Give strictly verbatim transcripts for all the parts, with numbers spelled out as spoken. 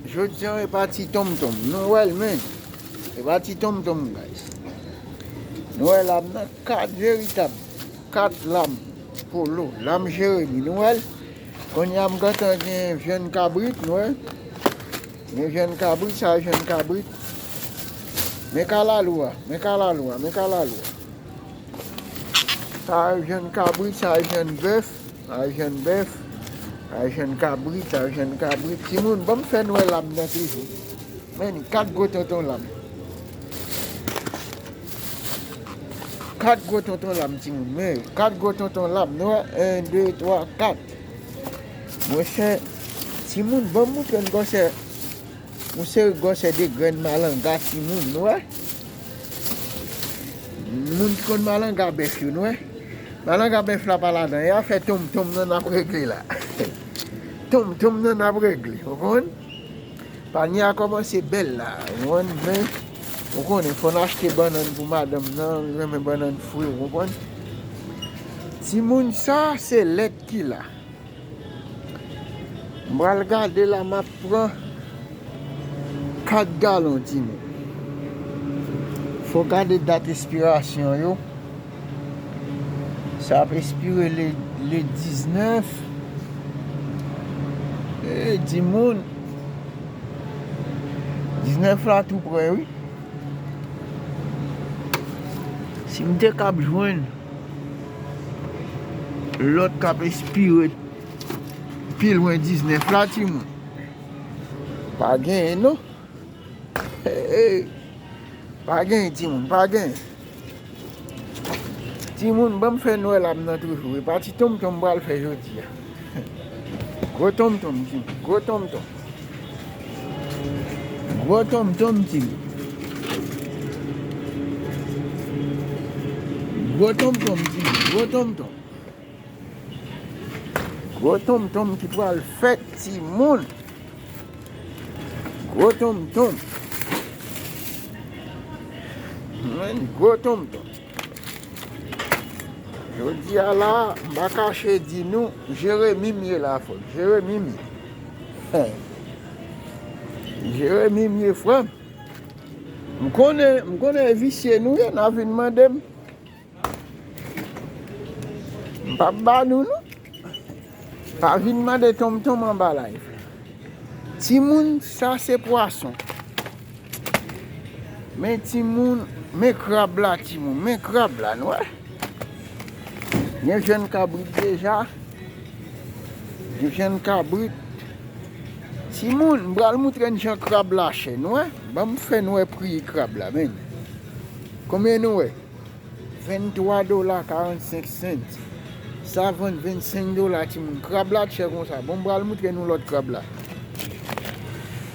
Jodi a, e pa ti tonmtonm. Nou wè l, men. E pa ti tonmtonm, guys. Nou wè lam nan, kat veritab. Kat lam polo. Lam Jeremi. Nou wè l? Kounye a, m gentan gen vyann kabrit, nou wè? Gen vyann kabrit, sa vyann kabrit. Men kalalou a, men kalalou a, men kalalou a. Sa vyann kabrit, sa vyann bèf, sa vyann bèf, sa vyann kabrit, sa vyann kabrit. Timoun, ban m fè nou wè lam nan toujou. Men, kat gwo tonton lam. Kat gwo tonton lam, timoun. Men, kat gwo tonton lam. Nou wè, en, de, twa, kat. Monchè, timoun, ban m montre n gwosè. Yon seri gwosè de grenn malanga, timoun, nou wè? Moun ki konn malanga bèf yo, nou wè? Malanga bèf la pa ladan, e afè tonmtonm nan n ap regle la. Tonmtonm nan n ap regle, ou konprann? Panye a kòmanse bèl la, ou konprann? Men, ou konnen, fò n achte bannann pou madanm nan, li renmen bannann fri, ou konprann? Timoun, sa se lèt ki la. M pral gade la, m ap pran kat galon, timoun. Fò gade dat espirasyon yo. Sa ap espire le, le diznèf. E, timoun. Diznèf la tou prè, wi. Si m te kab jwenn lòt k ap espire pi lwen diznèf la, timoun. Pa genyen, non. Hey, hey. Pa genyen, timoun, pa genyen. Timoun, ban m fè n wè lam nan toujou. E pa ti tonmtonm m pral fè jodi a. Gwo tonmtonm, timoun, gwo tonmtonm. Gwo tonmtonm, timoun. Gwo tonmtonm, timoun, gwo tonmtonm. Gwo tonmtonm ki pral fèt, timoun. Gwo tonmtonm. Mwen, gwo tonmtonm. Jodi a la, m pa kache di nou, Jeremi m ye la, frè m. Jeremi m ye. Jeremi m ye, frè m. M konnen, m konnen e visye nou ye, n a vin mande m. M p ap ba nou, non. Pa vin mande tonmtonm anba live la. Timoun, sa se pwason. Men timoun, men krab la, timoun. Men krab la, nou wè. Gen jèn kabrit deja. Gen jèn kabrit. Timoun, m pral moutre n jan krab la chè, nou wè. Ban m fè n wè pri krab la, men. Konbyen nou wè? Venntwa dola karannsenk sent. Sa vann vennsenk dola, timoun. Krab la chè konsa. Bon, m pral moutre nou lòt krab la.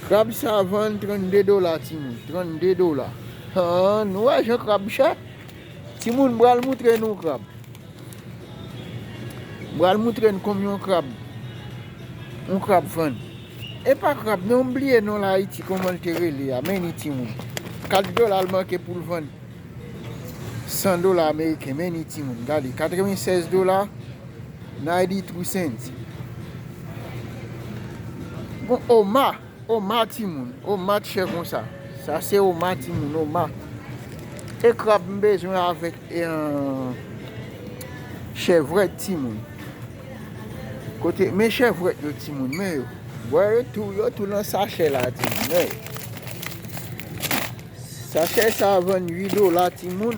Krab sa vann trannde dola, timoun. Trannde dola. Han, nou wè jan krab chè? Timoun, m pral moutre nou krab. M pral moutre n konbyen yon krab, yon krab vann. E pa krab, non, m bliye non l Ayiti, kòman l te rele a. Men ni timoun. Kat dola l manke pou l vann. San dola ameriken, men ni timoun. Gade, katrevennsèz dola, ninety-two cents. Bon, oma, oma, timoun. Oma chè konsa. Sa se oma, timoun, oma. E krab m bezwen avèk, e, chèvrèt, timoun. Kote, men chèvrèt yo, timoun, men yo. Bwè yo tou, yo tou nan sachè la, timoun, men yo. Sachè sa a vann uit dola, timoun.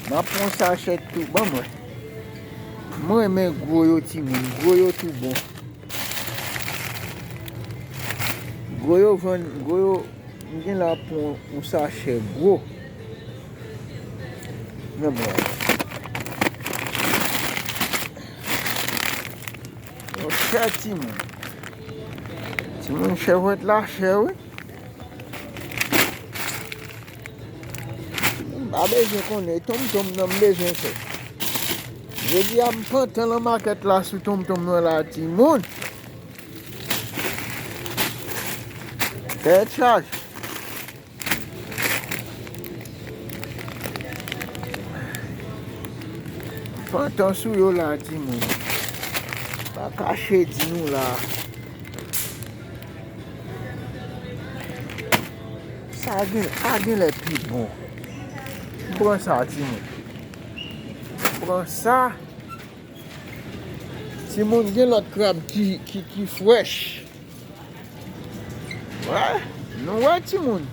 M ap pran sachè tou, ban mwen. Mwen renmen gwo yo, timoun. Gwo yo tou bon. Gwo yo vann, gwo yo, m gen la pran yon sachè gwo. Men bon. Yon chè, timoun. Timoun, chèvrèt la chè, wi. M pa bezwen konnen, tonmtonm nan m bezwen fè. Jodi a m pantan nan makèt la sou tonmtonm nan la, timoun. Tèt chaje. Pantan sou yo la, timoun. Pa kache di nou la. Sa gen, a genlè pi bon. Pran sa, timoun. Pran sa. Timoun, gen lòt krab ki, ki, ki frèch. Wè, nou wè, timoun.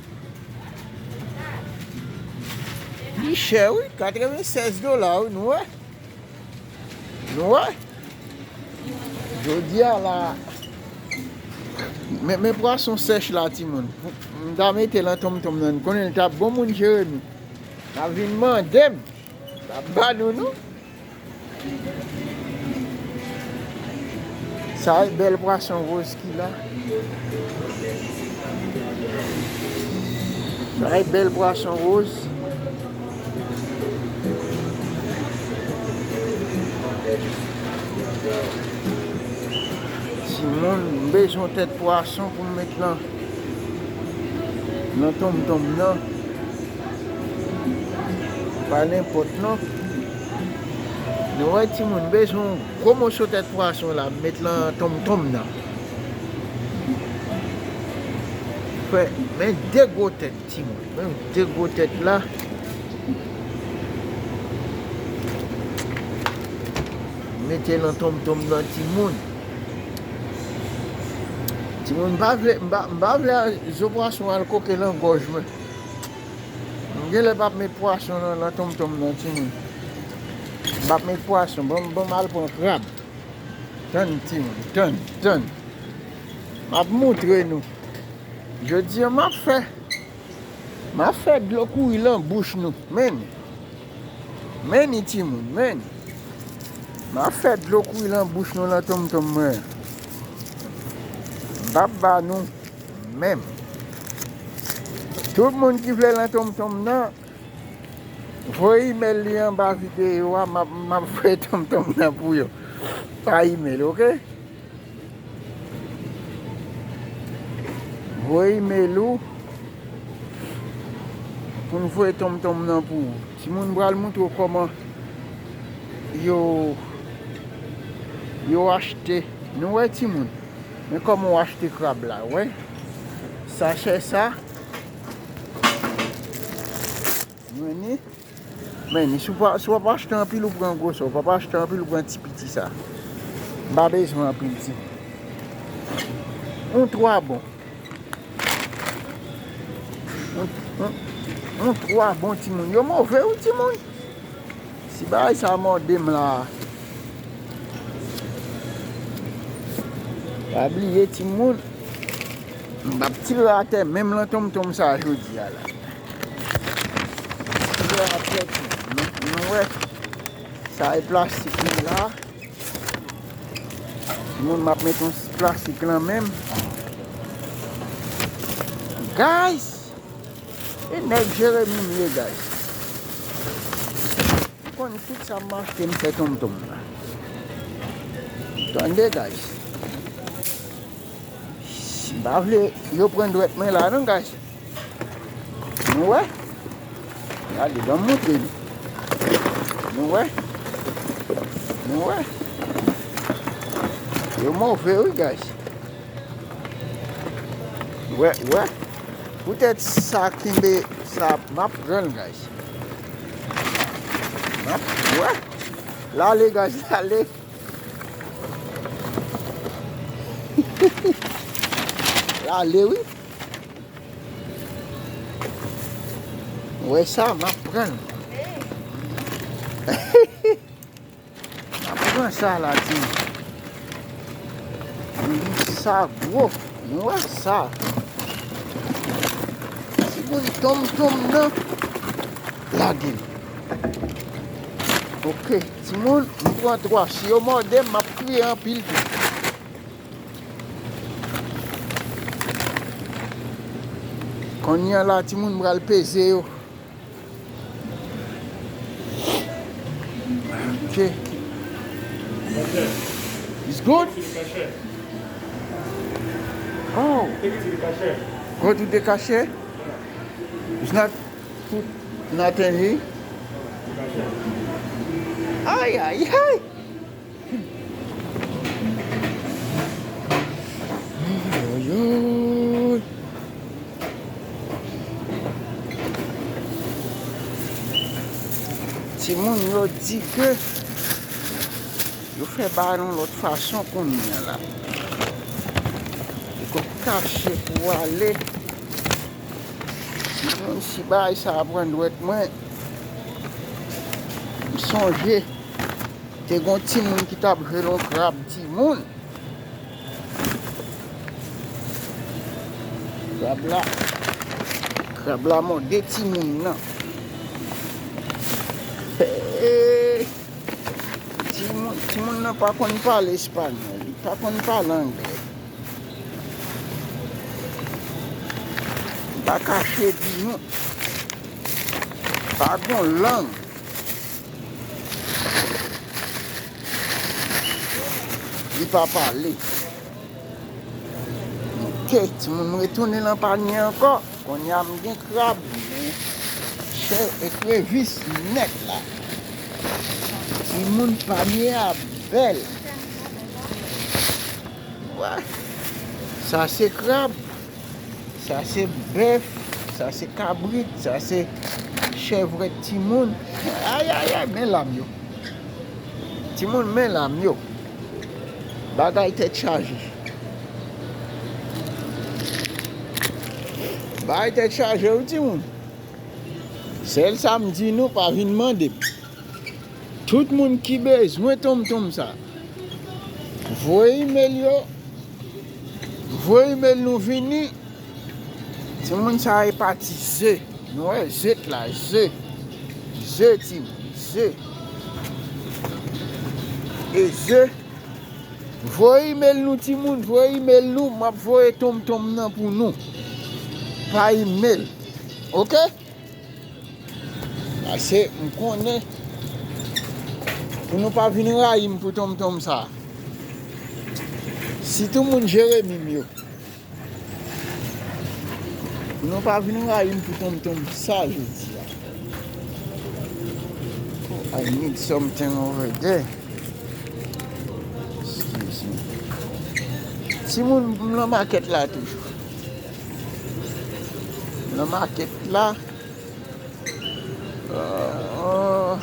Li chè, wi, katrevennsèz dola, wi, nou wè. Nou wè. Jodi a la, men, men pwason sèch la, timoun. M ta mete l nan tonmtonm nan, konnen l t ap bon moun Jeremi. L ap vin mande m. L ap ba nou, non. Sa e bèl pwason woz ki la. Sa e bèl pwason woz. Timoun, m bezwen tèt pwason pou m met nan, nan tonmtonm nan. Pa nenpòt non. Nou wè timoun, bezwen yon gwo moso tèt pwason la, met lan tonmtonm nan. Fè, men de gwo tèt, timoun. Men de gwo tèt la. Mete lan tonmtonm nan, timoun. Timoun, m pa vle, m pa, m pa vle zo pwason al koke lan gòj mwen. M genlè p ap met pwason nan, nan tonmtonm nan, timoun. M p ap met pwason. Ban m, ban m al pran krab. Tann, timoun, tann, tann. M ap moutre nou. Jodi a, m ap fè, m ap fè dlo kouri lan bouch nou. Men, men, timoun, men. M ap fè dlo kouri lan bouch nou, lan tonmtonm mwen. M p ap ba nou menm. Tout moun ki vle lan tonmtonm nan, voye imèl li anba videyo a, m ap, m ap voye tonmtonm nan pou yo. Pa imèl, oke? Voye imèl ou pou n voye tonmtonm nan pou ou. Timoun, m pral moutre w kòman yo, yo achte. Nou wè, timoun? Men kòman w achte krab la, wè. Sachè sa. Mwen ni. Men ni, si w pa, si w ap achte anpil, ou pran gwosè. W p ap achte anpil, ou pran ti piti sa. M pa bezwen anpil ti. Yon twa bon. Yon, yon, yon twa bon, timoun. Yo move, wi, timoun. Si bagay sa mòde m la. Pa bliye, timoun. M p ap tire atè menm lan tonmtonm sa jodi a la. Tire atè, timoun. Nou, nou wè. Sa e plastik li la. Timoun, m ap met yon plastik lan menm. Guys! E nèg Jeremi m ye, guys. M konn tout sa m achte, m fè tonmtonm la. Tande, guys. M pa vle yo pran dwèt mwen la, non, guys. Nou wè? Gade, ban m moutre nou. Nou wè? Nou wè? Yo move, wi, guys. Wè, wè. Poutèt sa kenbe sa, m ap pran l, guys. M ap, wè. L ale, guys, l ale. L ale, wi. Wè sa, m ap pran l. M ap pran sa la, timoun. Sa gwo. Nou wè sa. Timoun, tonmtonm nan. Lage l. Oke, timoun, m pran twa. Si yo mòde m, m ap kriye anpil tou. Kounye a la, timoun, m pral peze yo. Ok. It's good? Oh. Go to the cashier? It's not put nothing here? Ay, ay, ay. Ay, ay, ay. Timoun yo di ke yo fè bagay yon lòt fason kounye a la. Yo konn kache pou ale. Timoun, si bagay sa a pran dwèt mwen, m sonje te gon timoun ki t ap jwe l yon krab timoun. Krab la, krab la mòde timoun nan. Hey! Timoun, timoun nan pa konn pale espanyòl, li pa konn pale anglè. M pa kache di nou, pa gon lang li pa pale. Ok, timoun, m retounen nan panye ankò. Kounye a m gen krab, men chè ekrevis nèt la. Timoun, panye a bèl. Wè. Sa se krab. Sa se bèf. Sa se kabrit. Sa se chèvrèt timoun. Ayayay, men lam yo. Timoun, men lam yo. Bagay tèt chaje. Bagay tèt chaje wi timoun. Sèl sa m di nou, pa vin mande m. Tout moun ki bezwen tonmtonm sa, voye imèl yo. Voye imèl nou vini. Timoun sa e pati ze. Nou wè zet la, ze. Ze timoun, ze. E ze. Voye imèl nou timoun, voye imèl nou, m ap voye tonmtonm nan pou nou. Pa imèl. Ok? Pase m konnen pou nou pa vin rayi m pou tonmtonm sa. Sitou moun Jeremi m yo. Pou nou pa vin rayi m pou tonmtonm sa jodi a. Oh, I need something over there. Excuse me. Timoun, m nan makèt la toujou. M nan makèt la. Ah.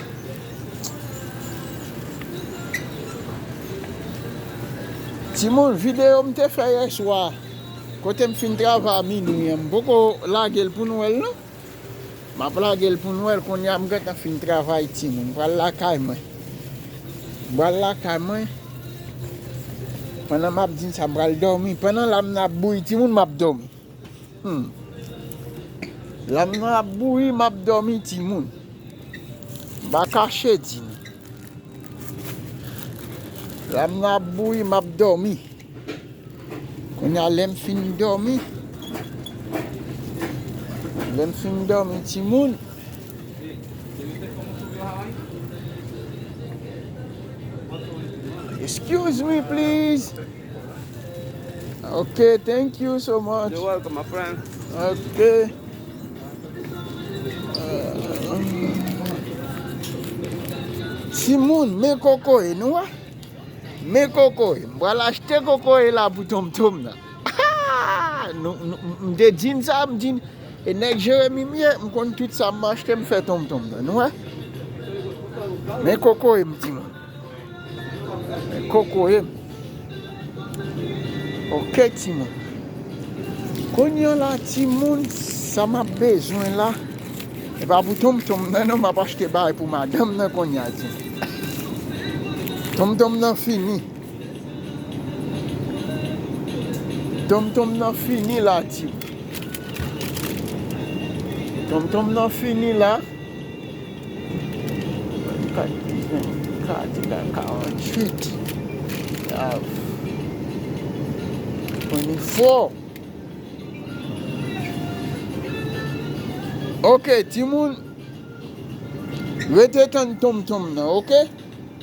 Timoun, videyo m te fè yè swa, kote m fin travay a minwi an, m poko lage l pou nou wè l non. M ap lage l pou nou wè l kounye a, m gentan fin travay timoun. M pral lakay mwen. M pral lakay mwen. Pandan m ap di n sa, m pral dòmi. Pandan lam nan ap bouyi timoun, m ap dòmi. Hmm. Lam nan ap bouyi, m ap dòmi timoun. M pa kache di nou. Lam nan ap bouyi, m ap dòmi. Kounye a lè m fin dòmi, lè m fin dòmi timoun. Excuse me, please. Ok, thank you so much. You're welcome, my friend. Ok. Timoun, men kokoye nou wè. Men kokoye. M pral achte kokoye la pou tonmtonm nan. Nou, nou, m te di n sa, m di n, e nèg Jeremi m ye, m konn tout sa m achte, m fè tonmtonm nan. Nou wè? Men kokoye m timoun. Men kokoye m. Ok, timoun. Kounye a la, timoun, sa m ap bezwen la, e pa pou tonmtonm nan, non, m ap achte bagay pou madanm nan kounye a, timoun. Tonmtonm nan fini. Tonmtonm nan fini la, timoun. Tonmtonm nan fini la. Vennkat, vennkat, karanntuit. Twenty-four. Ok, timoun. Rete tann tonmtonm nan, ok?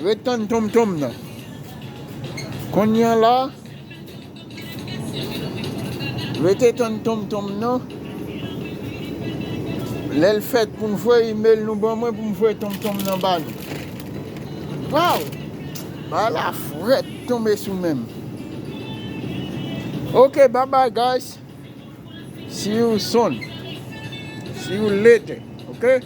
Ret tann tonmtonm nan. Kounye a la, rete tann tonmtonm nan. Lè l fèt pou n voye imèl nou ban mwen pou m voye tonmtonm nan ba nou. Waw! Bagay la frèt tonbe sou men m. Ok, bye bye guys. See you soon. See you later. Ok?